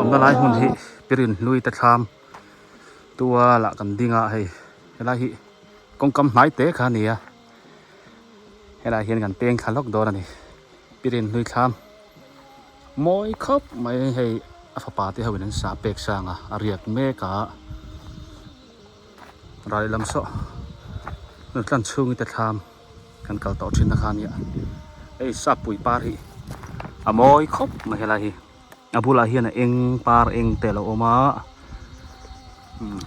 awmna lai hmun hi pirin hlui te thlam tualah kan ding a hei helai hi kawngkam hnai te kha a ni a helaiah hian kan peng thla lawk dawn a ni pirin hlui thlam mawi khawp mai hei a fapa te ho in an sa pek sang a a riak mek a ral lam saw tlan chhungi te thlam. Kan kal tawh thin na kha nia hei sappui par hi a mawi khawp mai helai hi a bulah hian a eng par eng te alo awm a umm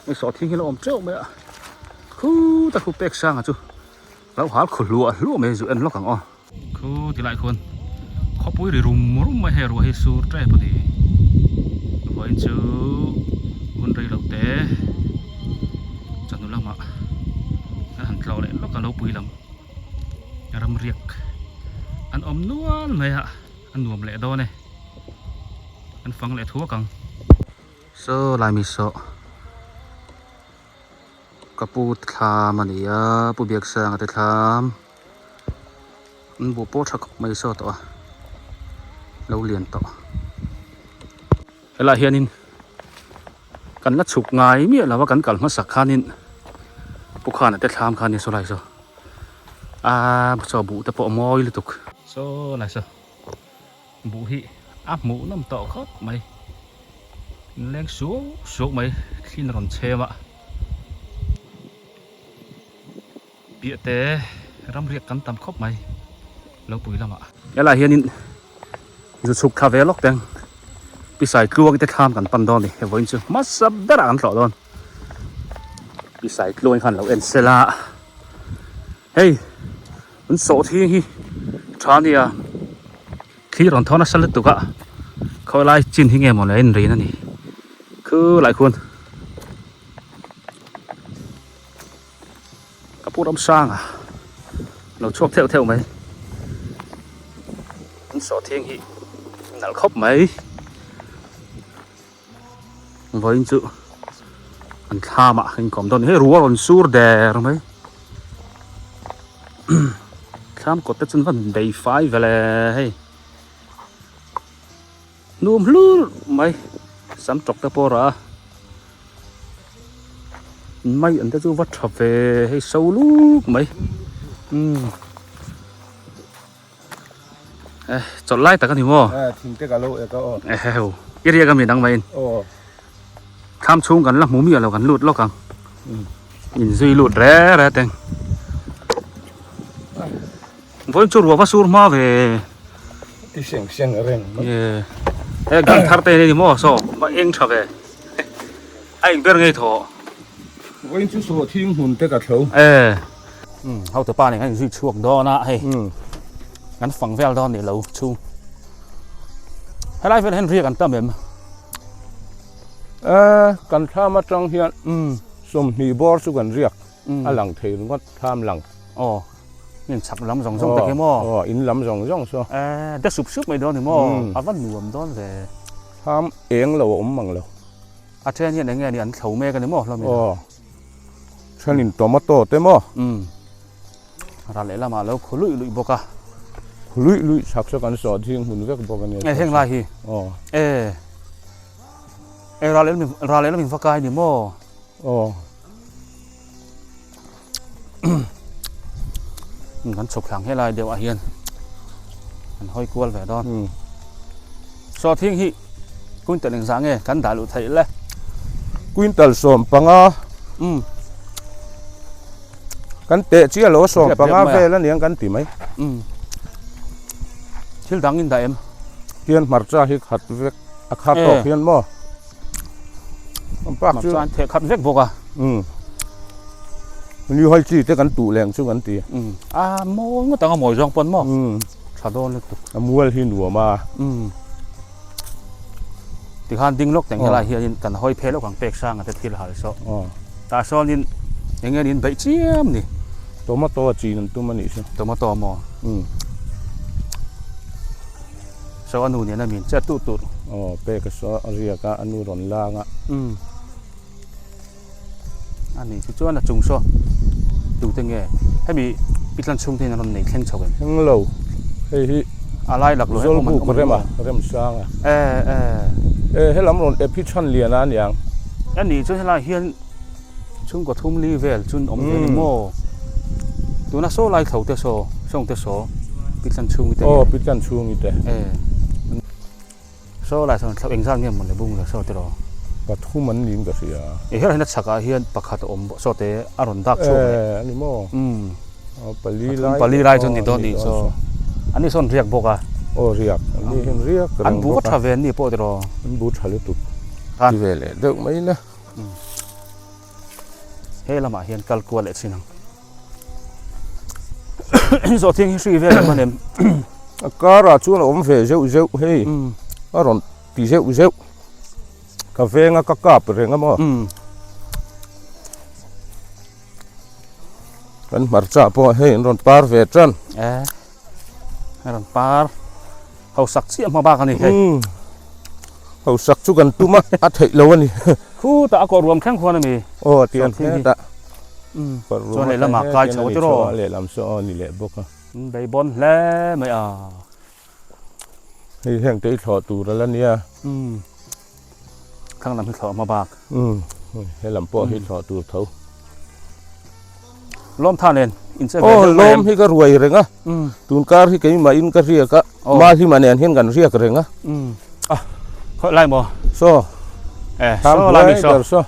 hei sawhthing hi a lo awm teuh mai a khutah khu pek sanga chu lo hal khu hluah hluah mai zu en lawk ang aw. Khu ti lai khuan khawpui ri rum rum mai hei ruah hi sur tep a ni vawiin chu hun rei lo te chawhnu lamah an han tlawh leh lawk a lo pui lam ram riak an awm nual mai a a nuam leh dawn e an fang leh thuak ang. Saw lai mi saw. Ka pu te thlam a ni a pu Biaksanga te thlam an buh pawh tha khawp mai saw tawh a lo lian tawh helaiah hianin kan la chhuk ngai miah lo a kan kal hmasak khanin pu Khana te thlam kha a ni saw lai saw aaa chaw buh te pawh a mawi lutuk saw lai saw. Buh hi a hmuh nawm tawh khawp mai inleng suau suau mai thli rawn chhem a piah te ram riak kan tam khawp mai lo pui lamah. Helaiah hianin zu chhuk thla ve lawk teng pisai tluang te thlam kan pan dawn a ni he vawiin chu hmasa berah kan tlawh dawn pisai tluang khan lo en sela hei. An sawhthing hi tha a nia thli rawn thaw nasa lutuk a khawi lai chin hi nge maw le a inrin a ni khulai khuan ka pu ram sang a lo chhuak theuh theuh mai an sawhthing hi nalh khawp mai vawiin chu an thlam ah in kawm dawn hei ruah a rawn sur der mai thlam kawt te chu an van bei fai ve le hei nuam hlur mai sam tawk te pawh a rah a mai an te chu va tha ve hei so luk mai umm. Eh, chawlh lai tak a ni maw? Eh, thing te ka lo ek a aw. Eh, heu. I riak a mi dang mai in. Aw. Thlam chhung kan la hmu miah lo kan lut lawk ang. In zui lut re re teng. Vawiin chu ruah va sur hma ve. Ti seng seng reng. Ye. Eh, gang thar te ni maw saw va eng tha ve. A eng ber ngei thaw. Vawiin chu saw thing hmun te ka thlo. Eh. Umm hotu pa nen khan inzui chhuak dawn a hei kan fang vel dawn ni lo chhung helai velah hian riak an tam em? Eh kan thlam atang hian 20 bawr chu kan riak a lang thei ringawt thlam lang. Aw in chhak lam zawng zawng te khi maw? Aw in lam zawng zawng saw. Eh de sup sup mai dawn ni maw? A va nuam dawn ve. Thlam eng lo a awm mang lo. A then hian eng nge ni an thlo mek a ni maw hlawm in? Aw. Thenin tomato te maw? Umm. Ral leh lamah lo khu luih luih bawk a. Khu luih luih chak chu kan sawh ding hmun vek bawk a nia. E heng lai hi. Aw. E. E ral leh ral leh lamin va kai ni maw? Aw. Kan chhuk thlang helai deuh ah hian an hawi kual ve dawn. Umm. Sawhthing hi quintal engzah nge kan dah luh theih le? Quintal 15. Umm. Kan teh chiah lo 15 vel a niang kan ti mai. Umm. Thil dang in dah em? Hian hmarcha hi khat vek a khat tawk hian maw? Hmarcha an theh khat vek bawk a. Umm. Ni hoi chi te kan tuh leng chu kan ti. Umm. A mawi ngawt ang a mawi zawng pawn maw? Umm. Tha dawn lutuk. A mual hi nuam a. Umm. Tikhan ding lawk teng helai hianin kan hawi phei lawk ang pek sanga te thil hal saw. Tah sawnin eng nge niin beih chiam ni. Tomato a chin an tum a nih chu. Tomato maw? Umm. Saw a nu nen a min chet tuh tuh. Aw pek a saw a riak a a nu rawn lang a. Umm. A ni chu chuan a chung saw tute nge hemi pitlan chhung te hian an rawn nei thleng chho em? Thleng lo hei hi a lai lak lo zawlbuk rema remsanga e e. E helam rawn ep hi chhan lian a aniang. A nih chuan helaiah hian chhungkaw thum li vel chun awm ve ni maw? Tuna saw lai thlo te saw, sawng te saw, Pitlan chhungi te. Aw Pitlan chhungi te. E saw lai sawn thlo engzat nge mawn le bung le saw tiraw? Pathum an niin ka hria. E helaiah hian a chhakah hian pakhat a awm bawk saw te a rawn dak chhuak leh. E a ni maw? Umm. Pali lai pali lai chu ni dawn ni chaw an ni sawn riak bawk a aw riak an ni hian riak an bu tha ve an ni pawh tiraw an bu tha lutuk ti ve leh deuh mai na he lamah hian kal kual leh chin ang zawh thiang hi hri vel an em a karah chuan a awm ve zeuh zeuh hei a rawn ti zeuh zeuh ka venga ka kap reng a maw Kan hmarcha pawh hei an rawn par ve tan. E a rawn par hausak chiah hma bak a ni hei. Umm hausak chu kan tum a a theih lo a ni. Khutah a kawh ruam thleng khuan a mi. Aw tiang hetah. Umm chuan lehlamah kai chho a tiraw. Lehlam saw aw ni leh bawk a. Umm beibawn hle mai a. Hei heng te i thlawh tur a la nia. Umm thlang lam hi thlawh hma bak. Umm he lam pawh hi thlawh tur tho. Lawm tha nen in che ve deuh mai em? Lawm hi ka ruai reng a. Tun kar hi keimah in ka riak a. Ma hi mah nen hian kan riak reng a. Ah khawi lai maw? Saw. Eh saw lai mi saw. Saw.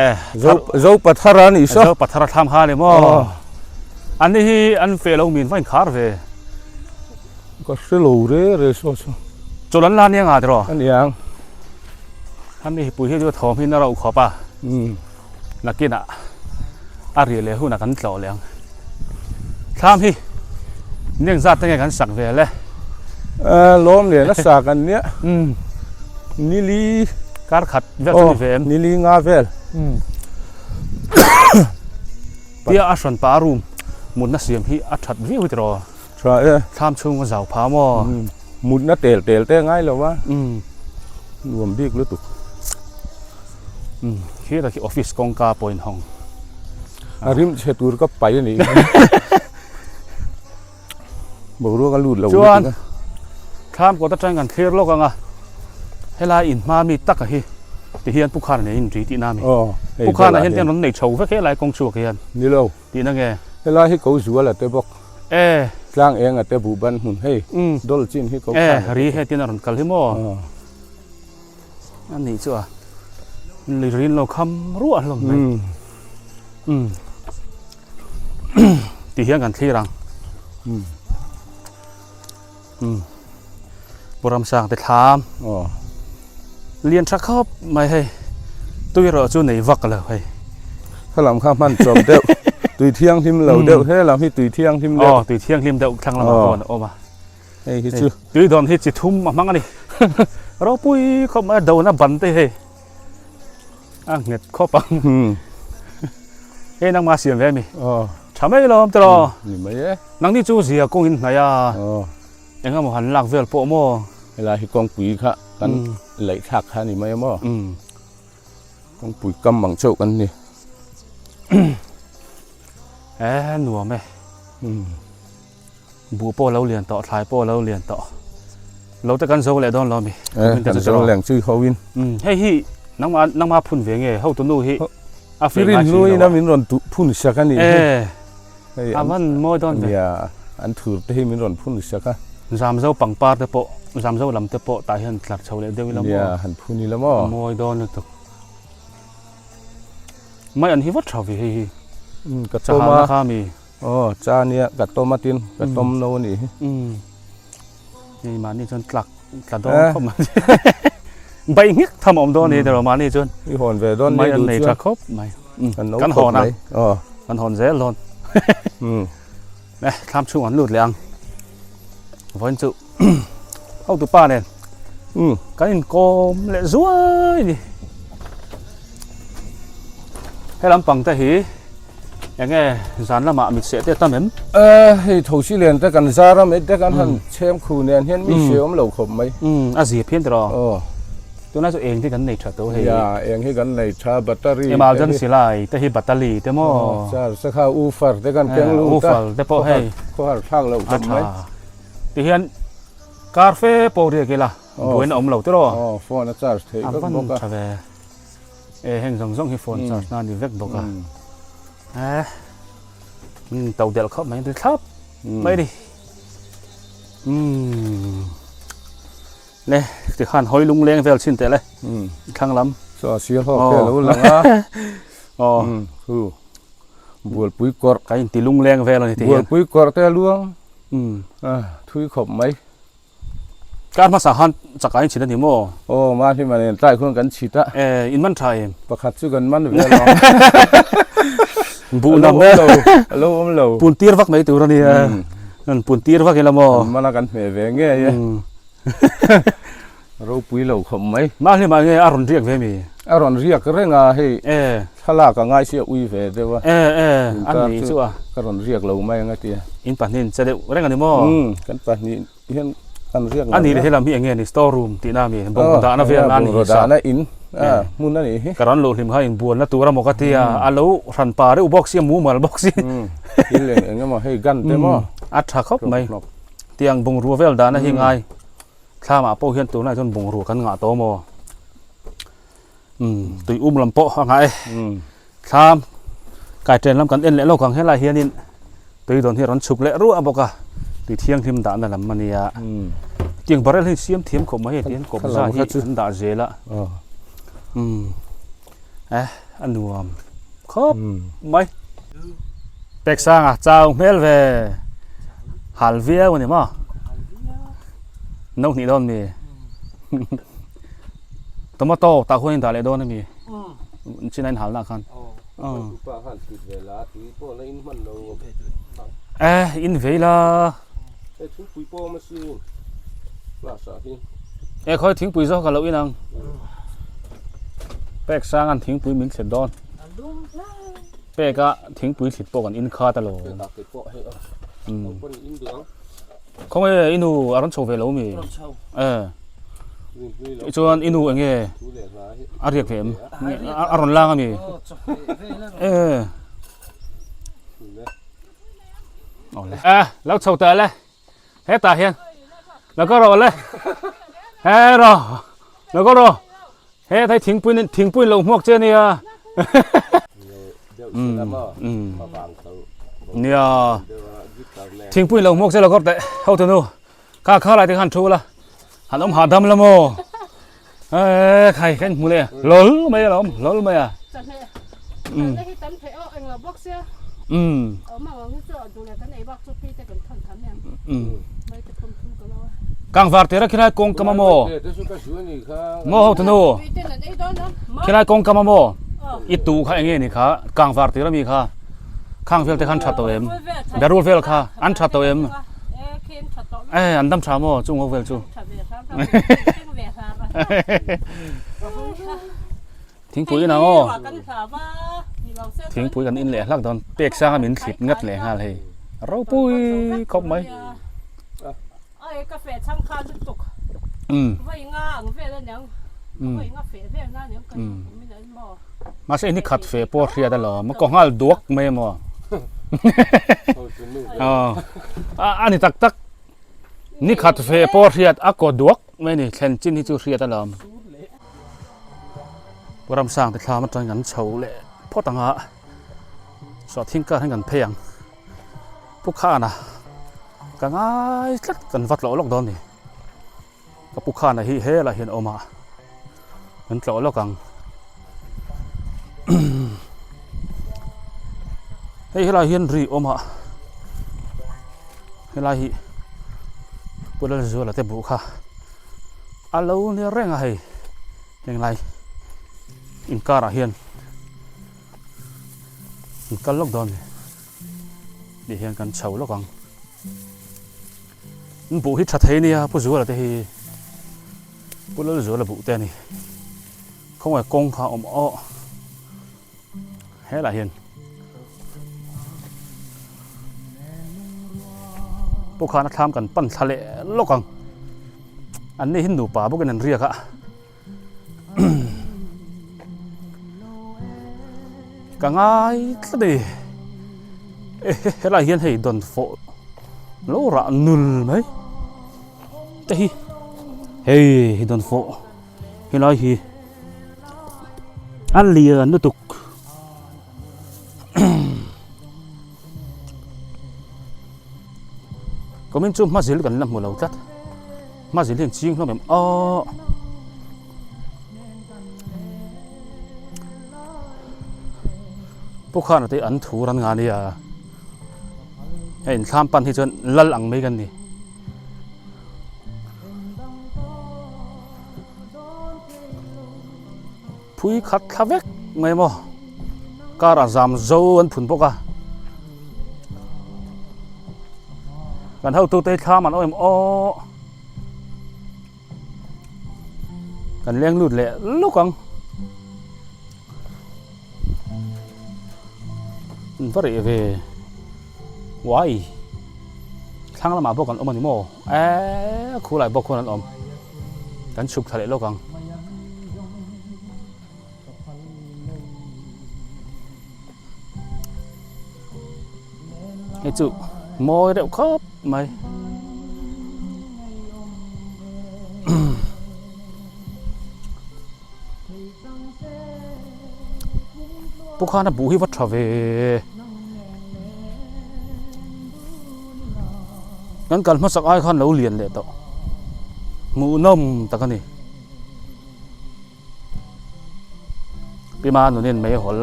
Eh zo zo pathar a ni saw. Zo pathar a thlam kha ni maw? An ni hi an feh lo min va in khar ve. Ka hre lo re re saw saw. Chawl an la nia nga tiraw? Aniang. An ni hi pui hi chu thawm hi na rauh khawp a. Nakinah a ri leh hunah kan tlawh leh ang. Thlam hi neng zat te nge kan sak ve le? Lawm leh nasa kan nia. Nili kar khat vel chu ni ve em? Nili nga vel. Tia a hran pa room mutna siam hi a that viau hi tiraw? Tha e. Thlam chhung a zau pha maw? Mutna tel tel te ngai lo a. Nuam bik lutuk. Khi tak hi office kawngka pawh in hawng. A rim chhe tur ka pai a nih hi. Boruak a lut lo lutuk a. Chuan thlam kawt atang kan thlir lawk ang a, helai in hma mi taka hi ti hian Pu Khana nen in ri tihna a mi. Pu Khana hian tiang rawn nei chho vek helai kawng chhuak hian. Ni lo. Tihna nge? Helai hi ko zual a te bawk. E. Tlang eng a te buh ban hmun hei. Dawl chin hi ko Khana. E ri hetin a rawn kal hi maw? A nih chu a rin lo kham ruah hlawm mai. Umm. Ti hian kan thlir ang. Umm. Umm. Pu Ramsang te thlam. Aw. Lian tha khawp mai hei. Tui erawh chu nei vak lo hei. Kha lam kha hman chawp deuh. Tui thianghlim lo deuh. He lam hi tui thianghlim deuh. Aw tui thianghlim deuh thlang lamah pawh a awm a. Hei hi chu. Tui dawn hi chi thum a hmang a ni. Ropui khawp mai a dona ban te hei a nghet khawp ang. Hei nangma siam ve a mi. Tha mai lo awm tiraw. Ni mai e. Nangni chu zia kawng in hnaih a. Eng emaw han lak vel pawh maw. Helai hi kawngpui kha kan laih thlak kha a ni mai a maw. Kawngpui kam ang chauh kan ni. E nuam e. Buh pawh a lo lian tawh, thlai pawh a lo lian tawh. Lo te kan zo leh dawn lo mi. Eh, kan zo leng chui ho in. Um, hei hi nangma nangma phun ve nge ho tu nu hi a fe ngai si lo. Min rawn tu phun sak ani. Eh. Hei a van mawi dawn ve. Nia, an thur te hi min rawn phun sak a. Zamzo pangpar te pawh, zamzo lam te pawh tah hian tlar chho leh deuh ila maw. Nia, han phun ila maw. Mawi dawn lutuk. Mai an hi vat tha ve hei hi. Um, ka tawm a. Kha mi. Aw cha nia ka tawm a tin ka tawm no a nih hi. Umm hei mahni chuan tlak tla dawn khawp mai bai nghek tham a awm dawn a ni tiraw mahni chuan i hawn ve dawn mai an nei tha khawp mai kan hawn a kan hawn zel dawn eh thlam chhung an lut leh ang vawiin chu hotu pa nen kan inkawm leh zuai a ni he lampang te hi Enge zan lamah mit seh te tam em? Eh, hei thosi len te kan zar a, mit te kan han chhem khu nen hian mi hre awm lo khawp mai. Umm, a zir phian tiraw? Aw. Tunlai chu eng te kan nei tha tawh hei. Ya, eng hi kan nei tha, battery te hi. Emergency light te hi batali te maw? Aw, charge te kha woofer te kan keng lut a. Woofer te pawh hei. Khawhar thlak loh khawp mai. A tha. Tihian car fe pawh riak ila. Buaina awm lo tiraw? Aw, phone a charge theih vek bawk a. A van tha ve. E heng zawng zawng hi phone charge na a ni vek bawk a. E min to delh khawp mai ri thlap mai ni. Umm le tikhan hawi lung leng vel chhin teh le thlang lam. Chaw sial ho te lo lang a. Aw. Hu bualpui kawrh. Ka inti lung leng vel a ni ti hian. Bualpui kawrh te a luang. Thui khawp mai. Kar hmasa khan chak ah in chhit a ni maw? Aw, mahni man en tlai khuan kan chhit a. E, in man tha em? Pakhat chu kan man ve alawm. Buh nam e. A lo awm lo. Pun tir vak mai tur a nia. Kan pun tir vak ila maw? Kan man a kan hmeh ve ngei e. Ropui lo khawp mai. Mahni mah nge a rawn riak ve mi? A rawn riak reng a hei. E. Thlalak a ngai sia ui ve deuh a. E e, a ni chu a. Ka rawn riak lo mai ang a tia. In pahnih in che deuh reng a ni maw? Umm, kan pahnih hian kan riak lo. A ni leh helam hi eng nge ni store room tih na mi? Bungraw dahna vel na a ni hi sa. Bungraw dahna in a hmun a nih hi. Ka rawn luh hlim kha inbualna tur a maw ka tia. A lo hran pa reuh bawk sia mumal bawk si. Umm, thil eng eng emaw hei gun te maw? A tha khawp mai. Tiang bungrua vel dahna hi ngai. Thlamah pawh hian tunlai chuan bungrua kan ngah tawh maw? Umm tui um lam pawh a ngah e. Thlam kai ṭen lam kan en leh lawk ang helai hianin tui dawn hi a rawn chhuk leh ruah bawk a, tui thianghlim dahna lam a nia. Tiang barrel hi siam thiam khawp mai hei tihian kawpza hi an dah zel a. Umm eh a nuam khawp mai. Pek sanga chau hmel ve hal viau a ni maw? No hnih dawn mi? Tomato tah huan in dah leh dawn a mi? Chin a in hal na khan. Eh in vei la. Eh khawi thingpui zawk a lo in ang. Pek sang an thingpui min thlit dawn. Pek a thingpui thlit pawh kan in khat a lo. Khawnge i nu a rawn chho ve lo mi? Eh. Chuan i nu enge a riak ve em? A rawn lang a mi? Eh. Eh, lo chho teh le. Hetah hian lo ka rawh le. He rawh. Lo ka rawh. He thei thingpui thingpui lo hmuak che nia. Nia. Thingpui lo hmuak che lo kawr teh. Ho tunu. Kha kha lai te khan thu la. Han awm hahdam la maw. Eee khai kan hmu leh lol mai alawm lol mai a. Kangvar tira khilai kawng kam a maw? Maw ho tunu? Khilai kawng kam a maw? I tu kha enge ni kha kangvar tira mi kha khang vel te khan tha tawh em? Berul vel kha an tha tawh em? Eh an dam tha maw chung ho vel chu. Thingpui in ang aw. Thingpui kan in leh hlak dawn pek sang a min thlit ngat leh nghal hei. Ropui khawp mai. Mahse in hi khat fe pawh hriat alawm a kaw nghal duak mai emaw. A ni tak tak. Ni khat fe pawh hriat a kaw duak mai a ni thlen chin hi chu hriat alawm. Pu Ramsang te thlam atang kan chho leh phawt ang a, sawhthing kar hian kan phei ang. Pu Khana ka ngai tlat kan va tlawh lawk dawn a ni. Ka pu Khana hi helaiah hian a awm a, kan tlawh lawk ang. Hei helaiah hian ri awm a, helai hi Pu Lalzuala te buh kha a lo ni reng a hei henglai inkarah hian an kal lawk dawn a ni tih hian kan chho lawk ang an buh hi tha thei ania Pu Zuala te hi Pu Lalzuala buh te a ni khawngaih kawng kha a awm aw Helaiah hian pawh khan a thlam kan pan thla leh lawk ang an ni hi nupa bawkin an riak a ka ngai tlat a ni helaiah hian hei dawn fawh lo rah nul mai te hi. Hei hi dawnfawh helai hi a lian lutuk. Kumin chu hmazil kan la hmu lo tlat hmazil hi an ching hlawm em aw Pu Khana te an thur an nga nia hei inthlam pan hi chuan lal ang mai kan ni. Phui khat thla vek mai maw car a zam zo an phun bawk a kan hotu te thlam an awm em aw kan leng lut leh luk ang an va reh ve uai thlang lamah bawk an awm a ni maw eee khulai bawk khuan an awm. Kan chhuk thla leh lawk ang. Hei chu mawi reuh khawp mai. Pu khan a buh hi va tha ve. Kan kal hmasak ai khan lo lian leh tawh. Hmuhnawm tak a ni. Pima nunin meihawl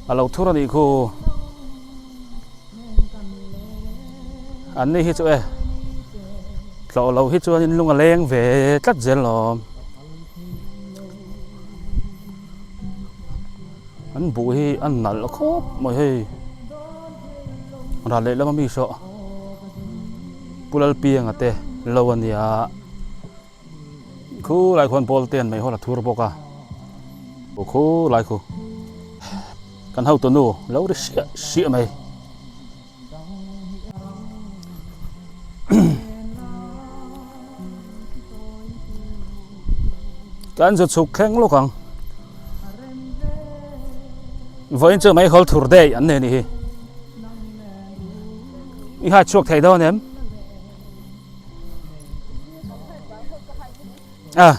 a lo thur a nih khu. An ni hi chu e tlawh lo hi chuanin lung a leng ve tlat zel lawm. An buh hi a nalh khawp mai hei. Ral lehlam ami saw Pu Lalpianga te lo a nia. Khulai khuan pawl te an mei hawl a thur bawk a. Khulai khu kan hotu nu lo ri siah siah mai. Kan zu chhuk thleng lawk ang. Vawiin chu meihawl thur daih an nei a nih hi. I hai chhuak thei dawn em? A.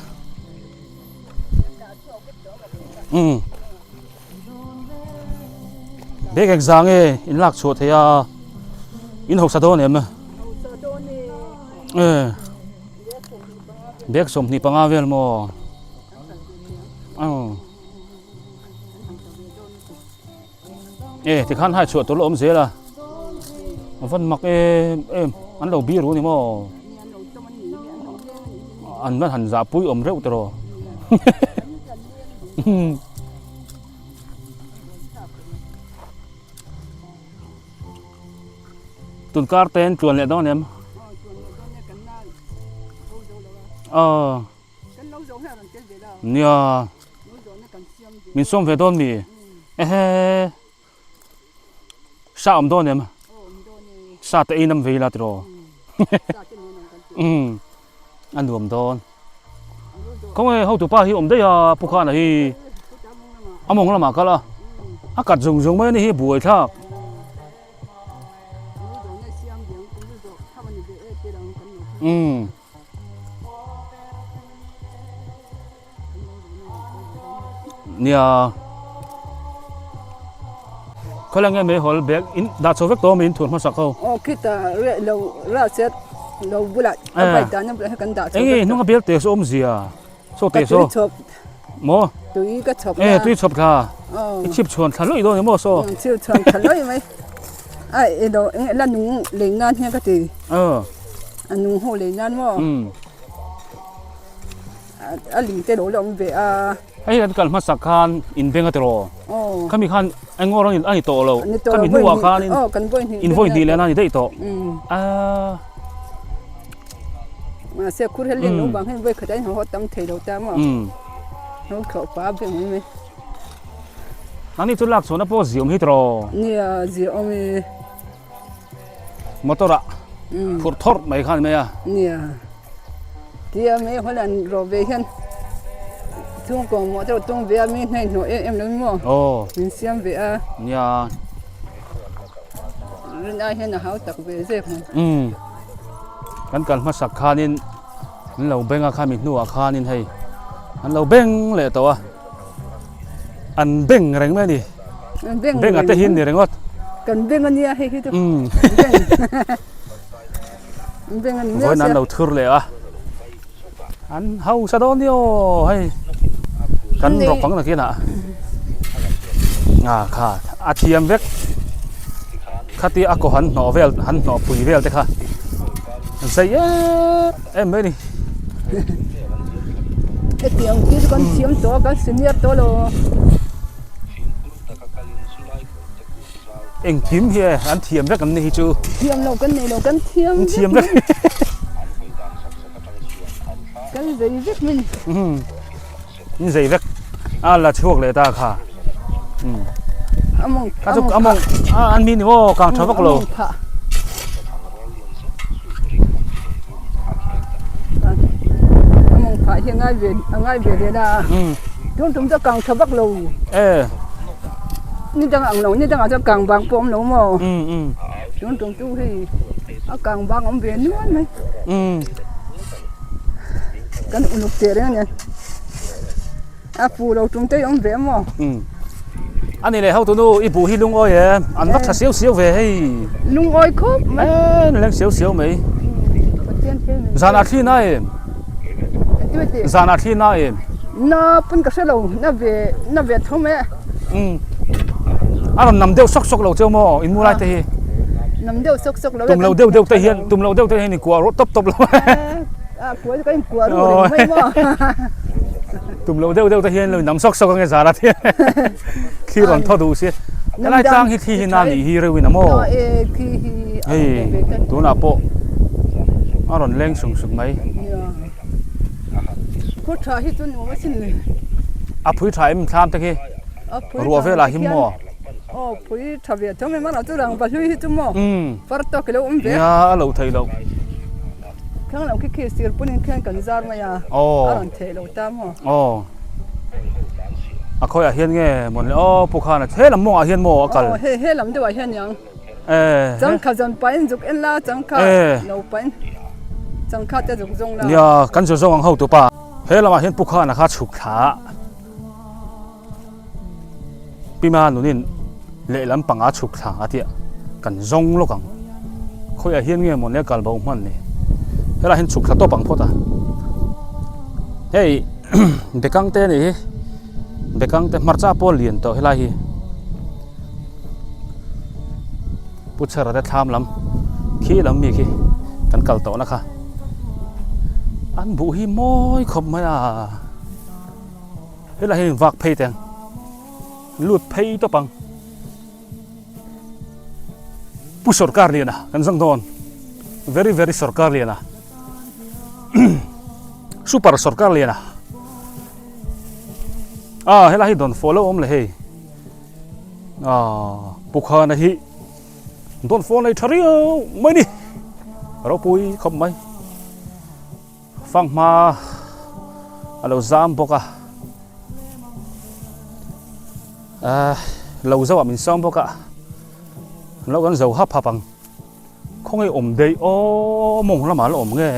Um. Bag exam nge in lak chhuah thei a in hausa dawn em e bag 25 vel maw e tikhan hai chhuah tur la awm zel a a van mak em em an lo biru a ni maw an van han zahpui awm reuh tawh Tun kar te an tluan leh dawn em? Aw. Nia. Min sawm ve dawn mi? Ehe. Sa awm dawn em? Sa te ei nam ve ila tiraw? Umm. A nuam dawn. Khawnge hotupa hi awm daih a Pu Khana hi a mawng lamah kal a a kat zung zung mai a ni hi buai thlak. Umm. Nia. Khawi nge meihawl bag in dah chho vek tawh mai in thur hmasak ho. Aw khita reh lo rah chet lo bulah a bike dahna bulah hian kan dah chho vek tawh. Enge hnunga bel te saw awmzia saw te saw. Ka tui chhawp. Maw? Tui ka chhawp na. E tui chhawp thla. I chhip chhuan thla lawih dawn ni maw saw. Chhip chhuan thla lawih mai. Ai i lo enge la nung lei nan hian ka ti. Aw. A nung ho lei nan maw. A ling te lo la awm ve a. Hei kan kal hmasak khan in beng a tiraw? Khami khan eng awr a ni tawh lo. Khami hnuah khan in vawi hnih leh a ni daih tawh. Mahse khur hian lian lo vang hian vawi khat a inhaw tam thei lo ta maw? Lo thlawh pah a beng mai. Nangni chu lak chhuahna pawh ziah awm hi tiraw? Nia ziah awm e. Motor ah phurh thawrh mai kha a ni mai a. Nia. Tia mai haw lan rawh ve hian chhungkaw mawh deuh tung ve a mi hnaih hnawh em em lo maw? Aw. Min siam ve a. Nia. Rin ai hian a hau tak ve zek mai. Umm. Kan kal hmasak khanin. An lo beng a khami hnuah khanin hei an lo beng leh tawh a an beng reng mai a ni beng a te hi an ni ringawt kan beng a nia hei hi chu beng a ni vawiin an lo thur leh a an hausa dawn ni aw hei kan rawk ang nakinah a kha a thiam vek khati a kaw han hnawh vel han hnawh pui vel te kha zei em em mai a ni. Hetiang khi chu kan thiam tawh a kan senior tawh lo. Engkim hi e an thiam vek an ni hi chu. Thiam lo kan nei lo kan thiam vek. Thiam vek. Kan zei vek mai ni. In zei vek a la chhuak leh ta kha. Amawng Ka chu amawng a an mi ni maw kang tha vak lo. Amawng phah hi ngai ve ngai ve ve la. Tum tum chu kang tha vak lo. E. Ni dang ang lo ni dang ah chuan kang bang pawh awm lo maw. Tum tum chu hei a kang bang awm ve nual mai. Kan uluk teh reng a nia. A fu lo tum te hi awm ve maw? Umm. A ni leh hotu nu i buh hi lungawi em? An va tha siau siau ve hei. Lungawi khawp mai. Eee leng siau siau mai. Zanah thli na em? Zanah thli na em? Na pawn ka hre lo, na ve na ve thum e. Umm. A rawn nam deuh sawk sawk lo cheu maw in mu lai te hi? Nam deuh sawk sawk lo e. Tum lo deuh deuh te hian tum lo deuh te hian in kuah rawh tawp tawp lo. A kuah chu ka in kuah ru reng mai maw. Tum lo deuh deuh te hian lo in nam sawk sawk ange zara te thli rawn thaw duh si. Helai tlang hi thli hi na nih hi reuhin a maw? Hei tunah pawh a rawn leng sung sung mai. Khaw tha hi chu nuam asin le. A phui tha em thlam te khi? Ruah velah hi maw? Aw phui tha ve tho mai mahna chu rang va hlui hi chu maw? Far tawk ilo awm ve. Nia a lo thei lo. Thlang lo khi khi sir punin khian kan zar mai a, a rawn theh lo ta maw? Aw. A khawiah hian nge mawn le aw pu khan a he lam mawngah hian maw a kal? Aw hei he lam deuhah hian niang. Changkha zawn pahin zuk en la changkha lo pahin changkha te zuk zawng la. Nia kan zu zawng ang ho tupa. He lamah hian pu khan a kha chhuk thla a. Pima nunin lehlam panga chhuk thla a tia kan zawng lawk ang. Khawiah hian nge mawn le kal bo hman ni. Helaiah hian chhuk thla tawp ang phawt a. Hei bekang te anih hi bekang te hmarcha pawh a lian tawh helai hi. Pu Chhera te thlam lam khi lam mi khi kan kal tawhna kha. An buh hi mawi khawp mai a. Helai hian vak phei teng lut phei tawp ang Pu Sorkar Liana kan zawng dawn very very Sorkar Liana Super Sorkar Liana ah helai hi dawn fawh lo awm le hei ah Pu Khana hi dawn fawh nei tha riau mai ni ropui khawp mai. Fanghma a lo zam bawk a, ahh lo zauh ah min sawm bawk a, lo kan zo hap hap ang, khawnge awm daih aw mawng lamah la awm nge,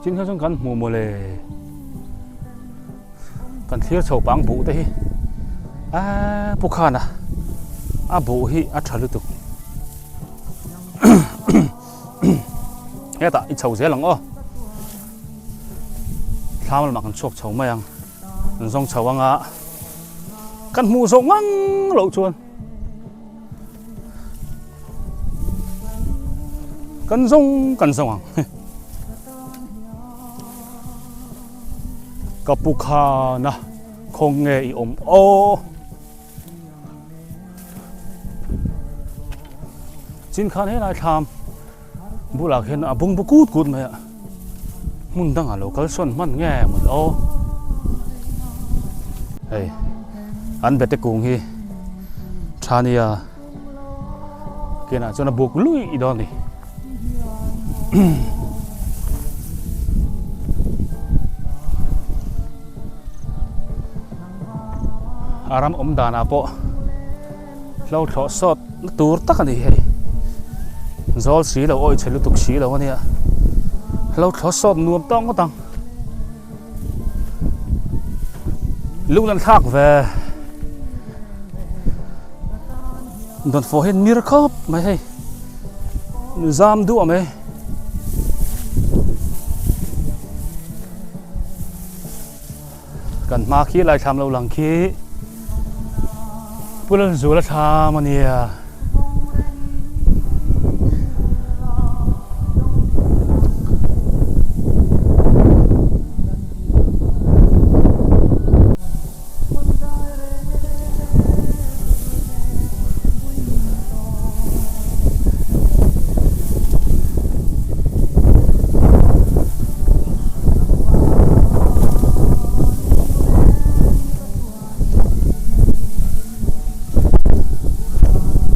chin kha chuan kan hmuh mawle, kan thlir chho pang buh te hi ahh pu khana a buh hi a tha lutuk. Hetah i chho zel ang aw. Thlam lamah kan chhuak chho mai ang. Kan zawng chho anga kan hmuh zawh ngang loh chuan kan zawng kan zawng ang. Ka pu khana khaw nge i awm aw. Chin khan helai thlam bulah khian a bung bu kut kut mai a hmun dangah lo kal sawn hman nge maw aw hei an bete kung hi tha nia kinah chuan a buk lui dawn a ni. A ram awm danah pawh hlo thlawh sawt na tur tak a ni hei. Zawl si lo, awih chhe lutuk si lo a nia. Lo thlaw sawt nuam tawk ngawt ang. Lung an thlak ve. Dawnfawh hian mir khawp mai hei. Zam duah mai. Kan hma khi lai thlam lo lang khi Pu Lalzula thlam a nia.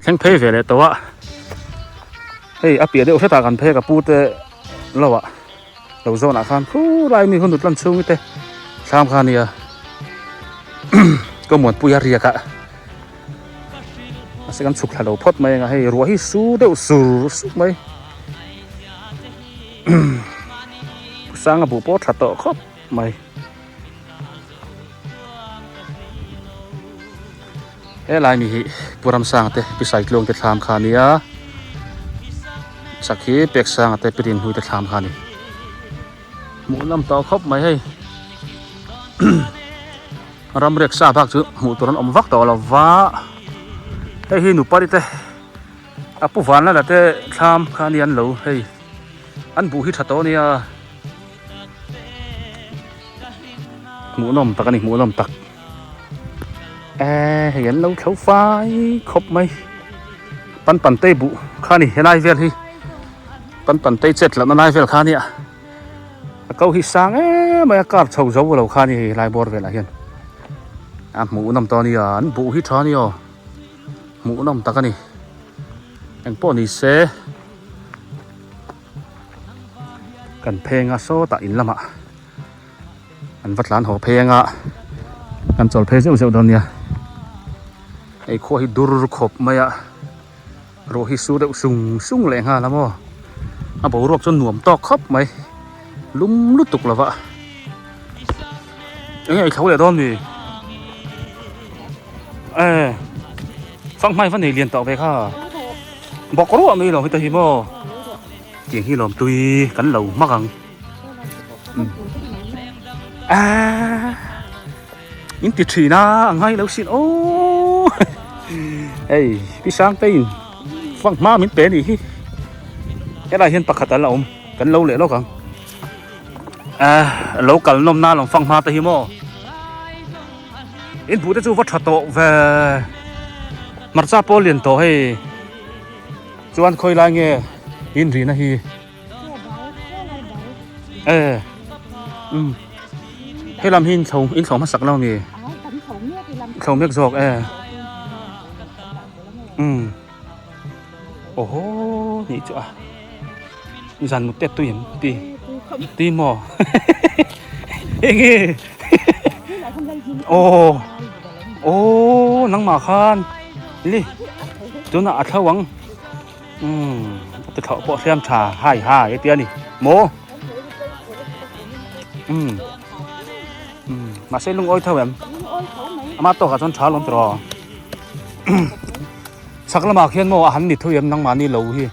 Thleng phei ve leh tawh a hei a piah deuh hretah kan phei a ka pu te lo ah lo zawn ah khan khulai mi hun tlan chhung te thlam kha a nia ka muanpui a riak ah mahse kan chhuk thla lo phawt mai ang a hei ruah hi su deuh sur sup mai. Sanga buh pawh tha tawh khawp mai. He lai mi hi Pu Ramsanga te Pi Saitluang te thlam kha a nia. Chak hi Peksanga te Pi Rinhlui te thlam kha a ni. Hmuh nawm tawh khawp mai hei. Ramriak sa bak chu hmuh tur an awm vak tawh lo va. Hei hi Nupari te. A pu van lala te thlam kha ani an lo hei an buh hi tha tawh ania hmuhnawm tak ani hmuhnawm tak eh hei an lo thlo fai khawp mai pan pan te buh kha ani helai vel hi pan pan te chet lohna lai vel kha ania a ko hi sang em mai a kar chho zo lo kha ani helai bawr velah hian a hmuhnawm tawh ania an buh hi tha ania aw. Hmuhnawm tak a ni. Eng pawh ni se kan pheng a sawtah in lamah an va tlan haw pheng a kan chawl phei zeuh zeuh dawn nia. Hei khua hi dur khawp mai a ruah hi su deuh sung sung leh nghal a maw a boruak chu nuam tawk khawp mai lum lutuk lova eng nge i thlo leh dawn mi. E fanghmai va nei lian tawh ve kha bawk ruah mai lo heta hi maw tiang hi lawm tui kan lo hmak ang a in ti thin a a ngai lo sin aw hei pi sang te in fanghma min pe ni hi helai hian pakhat an la awm kan lo leh lawk ang. A lo kal nawm na lawng fang hma te hi maw in buh te chu va tha tawh ve hmarcha pawh lian tawh hei chuan khawi lai nge in rihna hi e um he lam hi in chho in chho hmasak lo mi chho mek zawk e um Awhaw nih chu a zan mut te tui an ti ti maw enge aw aw nangmah khan li tunah a thlo ang umm a ti thlauh pawh hriam tha hai hai a ti a ni maw umm umm mahse lungawi tho em ama tawkah chuan tha alawm tawh Chhak lamah khian maw a han ni thui em nangmahni lo hi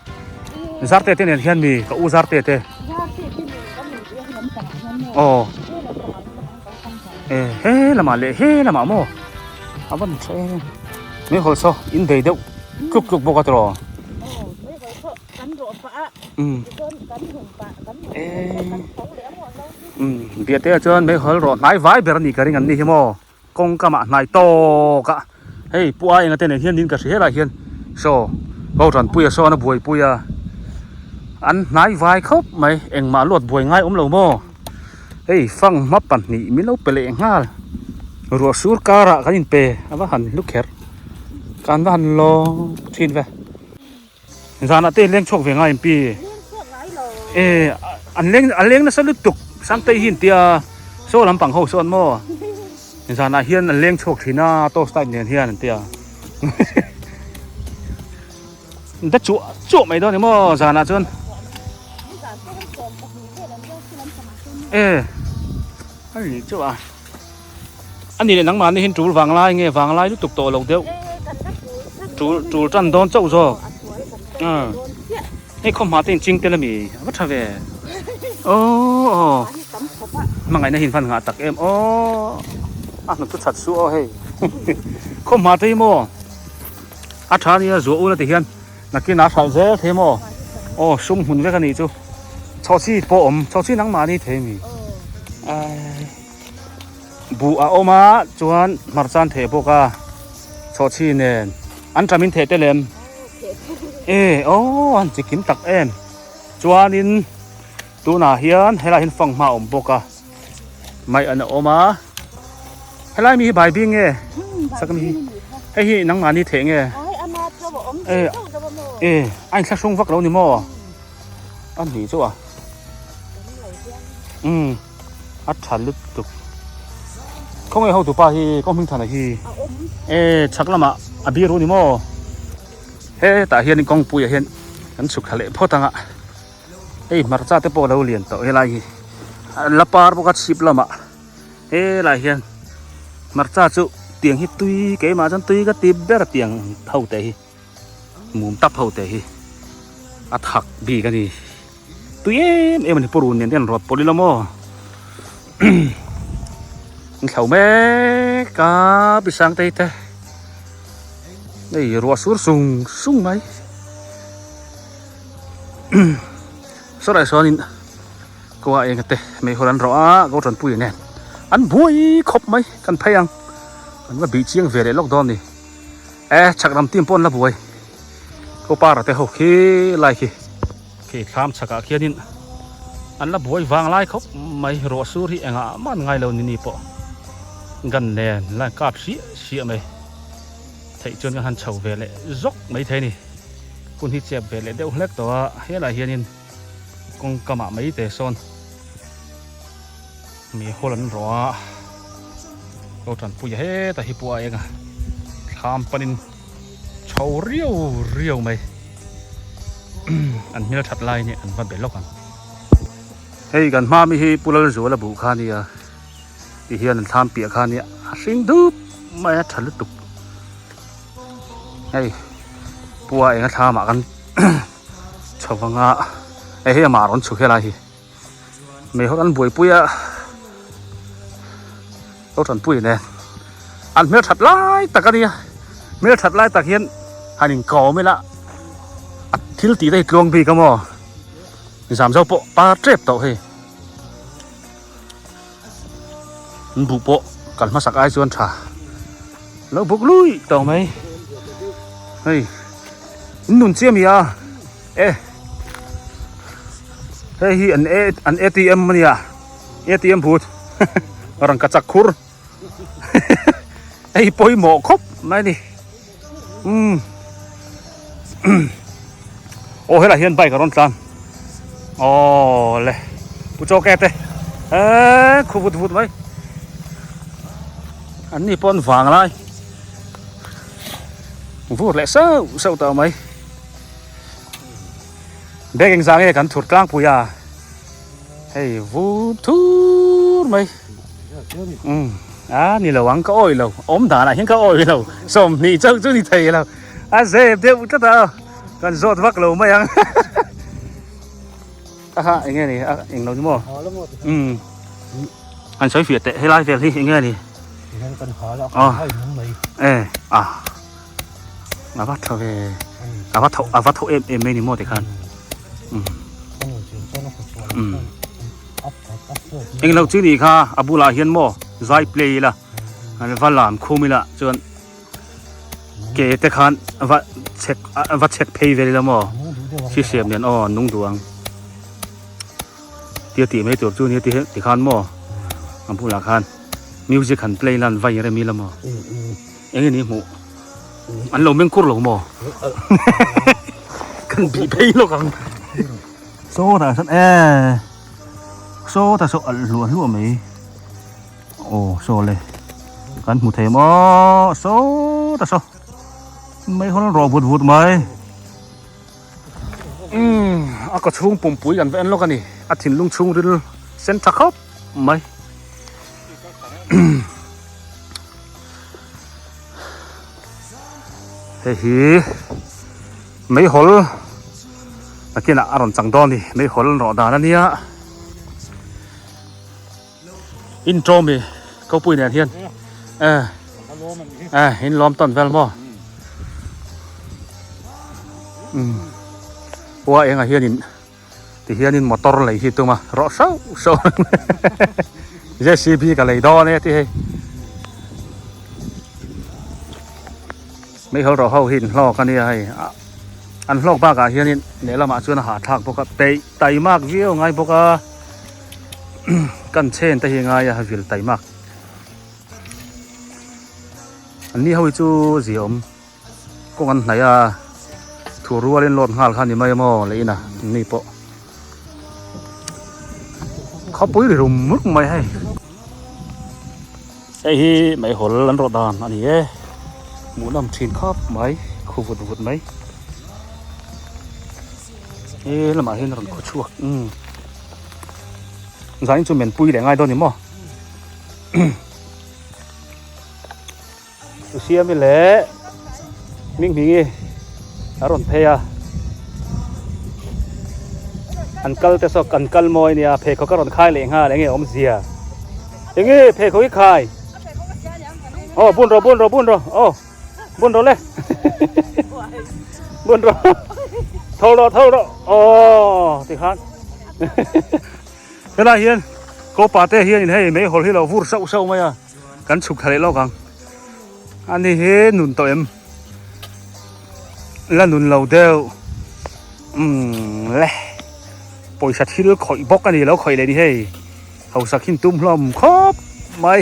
Zarte te nen hian mi ka u Zarte te aw e he lamah leh he lamah maw a va ni tha em mai hawl saw in bei deuh tluk tluk bawk a tiraw um biate ah chuan mai hawl rawh hnai vai ber a nih ka ring an ni hi maw. Kawng kamah hnai tawk a, hei pu a enga te nen hian niin ka hria helai hian saw ho tanpui a sawn a buaipui a, an hnai vai khawp mai engmah luat buai ngai awm lo maw, hei fanghma pahnih min lo pe leh nghal ruah sur karah kan inpe a va han hlu kher kan va han lawm thin ve. Zanah te leng chhuak ve ngai pi e an leng an leng nasa lutuk Sangtei hi an tia saw lampang ho sawn maw zanah hian an leng chhuak thin a torch light nen hian an tia da chuah chuah mai dawn ni maw zanah chuan. E a ni chu a a ni leh nangmah ni hin tul vang lai nge vang lai lutuk tawh lo deuh tul tul tan dawn chauh zawk hei khawmhma te in ching tel ami a va tha ve aw aw hmangaihna hi in van nghah tak em aw a hnuk chu that suh aw hei khawmhma te hi maw a tha ania zuah ula ti hian. Nakin a hralh zel thei maw? Aw sum hmun vek a nih chu. Chhawhchhi pawh awm, chhawhchhi nangmahni thei mi. Ai buh a awm a chuan hmarcha an theh bawk a chhawhchhi nen an ṭam in theh te lem. E aw an chi kim tak em. Chuanin tunah hian helai hian fanghma a awm bawk a mai an awm a. Helai mi hi bai bing nge? Sak mi hi. Hei hi nangmahni theh nge? E e a inthlahrung vak lo ni maw? A nih chu a. Um a tha lutuk. Khawnge ho tupa hi kawng hming thana hi. E chhak lamah a biru ni maw? Hetah hian kawngpuiah hian kan chhuk thla leh phawt ang a. Hei hmarcha te pawh a lo lian tawh helai hi. La par bawk a chhip lamah. Helai hian hmarcha chu tiang hi tui keimah chuan tui ka ti ber tiang ho te hi mum tap ho te hi a thak bik a ni tui em em a ni purun nen te an rawt pawlh ila maw an thlo mek a pi sangtei te hei ruah sur sung sung mai sawlai sawnin. Kawngah eng te mei hawn an rawh a go tanpui nen an buai khawp mai kan phei ang kan va bih chiang ve leh lawk dawn ni e chhak lam team pawh an la buai ko para te ho khi lai khi khi thlam chhakah khianin an la buai vang lai khawp mai ruah sur hi engah mah an ngai lo ni ni pawh gun nen la kap hriah hriah mai theih chuan kan han chho ve leh zawk mai thei a ni hun hi chep ve leh deuh hlek tawh a helaiah hianin. Kawngkamah mai te sawn mi hawl an rawh a lo tanpui a heta hi pawh a eng a thlam panin chho riau riau mai an hmel that lai nia an va be lawk ang hei kan hma mi hi Pu Lalzuala buh kha ania ti hian an thlam piah kha ania a hring dup mai a tha lutuk hei Pu a eng a thlamah kan. Chho vanga hei hei amah rawn chhuk helai hi meihawl an buaipui a lo tanpui nen an hmel that lai tak a nia hmel that lai tak hian han inkawm ila a thil tih te hi tluang bik a maw zam zo pawh par tep tawh hei an buh pawh kal hmasak ai chuan tha lo buk lui tawh mai hei in nun chiam hi a e hei hi an a an atm a nia atm but rangka chak khur hei pawimawh khawp mai a ni umm aw helai hian bike a rawn tlan aw le pu chaw ke te eee khu vut vut mai an ni pawh an vang lai vur leh sauh sauh tawh mai bag engzah nge kan thur tlangpui a hei vur thur mai umm a ni lo ang ka awih lo awm danah hian ka awih lo 20 chauh chu ni thei lo a zep deuh tlat a kan zawt vak lo mai ang aha eng nge ni a eng lo ni maw umm an sawi fiah teh helai vel hi eng nge ni e a a va tha ve a va tho a va tho em em mai ni maw tikhan umm umm englo chi nih kha a bulah hian maw zai play ila an va lam khum ila chuan ke te khan va chhek va chhek phei vel ila maw si siam nen aw an nung duh ang tia tih mai tur chu nia ti tikhan maw a bulah khan music han play ila an vai rem ila maw eng nge ni hmuh an lo meng kur lo maw kan bih phei lawk ang. Saw tah sawn eh saw tah saw alh hluah hluah mai aw saw le kan hmu thei maw saw tah saw mei hawn rawh vut vut mai umm a ka chhung pumpui kan va en lawk a ni a thinlung chhungril. Sen tha khawp mai. Hei hi meihawl nakinah a rawn chang dawn a ni meihawl an rawh dan a nia intawm i kopui nen hian eh eh in lawm tawn vel maw umm khua engah hianin. Ti hianin motor lei hi tum a rawh hrauh hrauh JCB ka lei dawn e ti hei meihawl rawh ho hi in hlawk a nia hei an hlawk bakah hianin lehlamah chuan a hahthlak bawk a peih taimak viau ngai bawk a kan chen te hi ngai a vil taimak an ni ho hi chu ziaawm. Kawng an hnaih a, thu rualin load nghal kha a ni mai maw leh ina ni pawh khawpui ri rum rum mai hei. Hei hi meihawl an rawh dan a ni e, hmuhnawm thin khawp mai khu vut vut mai he lamah hian a rawn khaw chhuak umm zanin chu men pui leh ngai dawn ni maw. U Siami leh Hminghmingi a rawn phei a, an kal te saw kan kal mawi nia pheikhawk a rawn khai leh nghal enge awmzia enge pheikhawk i khai aw bun rawh bun rawh bun rawh aw bun rawh le bun rawh tho rawh tho rawh aw tikhan helai hian kopa te hianin hei meihawl hi lo vur sauh sauh mai a. Kan chhuk thla leh lawk ang. Ani hi nun tawh em? La nun lo deuh. Umm le. Pawisa thil khawih bawk a ni lo khawih leh ni hei. Hausak hin tum hlawm khawp mai.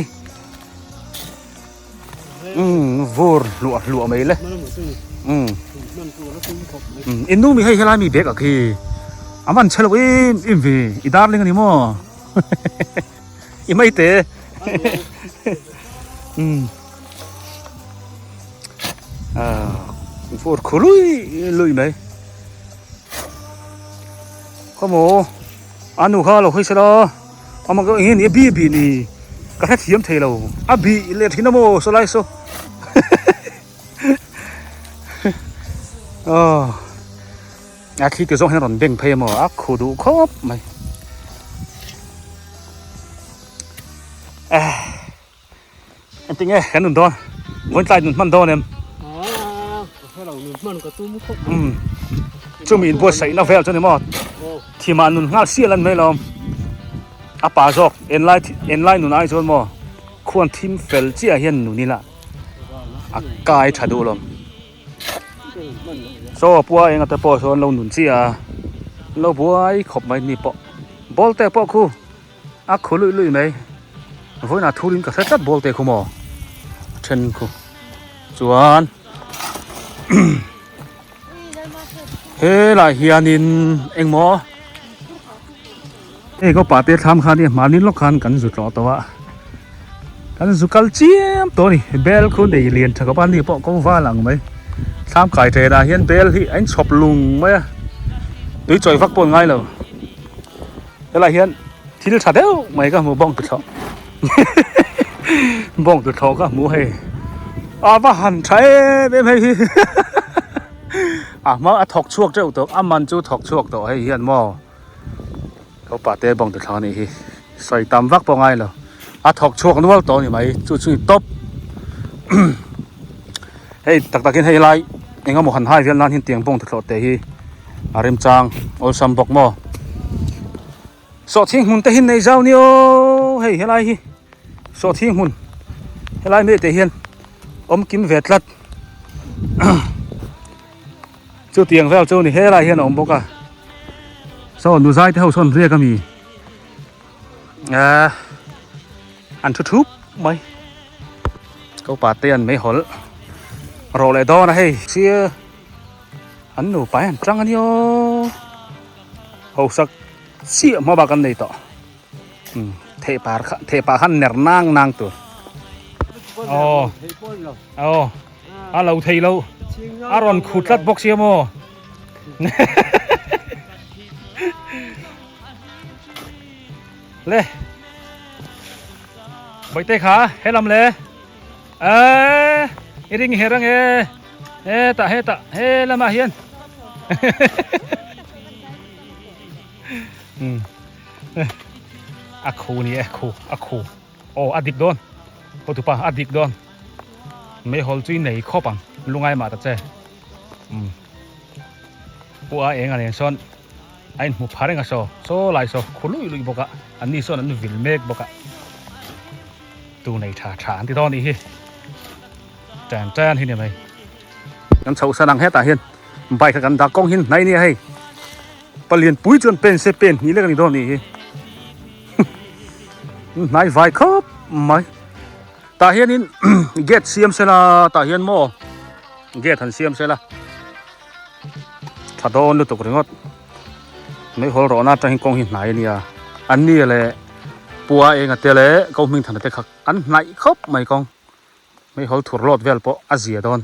Umm vur hluah hluah mai le. Umm. Innu mi hei helai mi bag ah khi a man chhe lo em em ve. I darling a ni maw? I mai te. Umm. Ah, vur khu lui lui mai. Khawmaw anu kha lo hawi sela ama ka eng nge ni a bi bi ni ka hrethiam thei lo a bi leh thin a maw saw lai saw aw a thli te zawng hian a rawn beng phei a maw a khu duh khawp mai. Engtinge kan nun dawn vawiin tlai nun hman dawn em umm chumi inbuatsaihna vel chu ni maw thimah nun nghal sial an mai lo a pa zawk enlai enlai nun ai chuan maw khuan thim fel chiah hian nun ila a kai tha duh lo saw pua enga te pawh sawn lo nun chiah a lo buai khawp mai ni pawh ball te pawh khu. A khu luih luih mai. Vawiinah thurin ka hre tlat ball te khu maw? A then khu. Chuan helai hianin engmaw hei ka pate thlam khan hi hmani lawk khan kan zu tlawh tawh a. Kan zu kal chiam tawh a ni. Bel khu nei lian tha khawp a ni pawh ko val ang mai. Thlam kai thenah hian bel hi a inchhawp lung mai a. Tui chawi vak pawh an ngai lo. Helai hian thil tha deuh mai ka hmu bawng tuthlawh bawng tuthlawh ka hmu hei a va han tha em em hei hi a hma a thawk chhuak teuh tawh a man chu thawk chhuak tawh hei hian maw upa te bawng tuthlawh a nih hi sawi tam vak pawh ngai lo a thawk chhuak nual tawh a ni mai chu chu top hei tak takin hei lai eng emaw han hai vel nan hian tiang bawng tuthlawh te hi. A remchang awlsam bawk maw? Sawhthing hmun te hi nei zau ni aw hei helai hi sawhthing hmun helai mai te hian awm kim ve tlat chutiang vel chu ni helai hian a awm bawk a saw nuzai te ho sawn riak ami ah an thu thup mai ko pa te an meihawl rawh leh dawn a hei sia. An nupa hi an tang a nia aw hausak chiah hma bak an nei tawh umm thei par kha thei par khan ner nang nang tur aw aw a lo thei lo a rawn khu tlat bawk sia maw Le Bawihte kha helam le Eee i ring her ange hetah hetah he lamah hian A khu ni e khu a khu aw a dik dawn hotupa a dik dawn meihawl chu i nei khawp ang lungai mah ta che umm pu a eng a nen sawn a inhmu pha reng a saw saw lai saw khu lui lui bawk a an ni sawn an vil mek bawk a tu nei tha tha an ti dawn nih hi tan tan hi ni mai kan chhoh san ang hetah hian bike kha kan dah kawng hin hnai nia hei palian pui chuan pen se pen hnih lek a ni dawn nih hi hnai vai khawp mai tah hianin gate siam sela tah hian maw gate han siam sela. Tha dawn lutuk ringawt. Meihawl rawhna atang hian kawng hi hnai a nia. An ni leh Pua enga te leh Ko Hmingthana te kha an hnaih khawp mai kawng. Meihawl thur lawt vel pawh a zia dawn.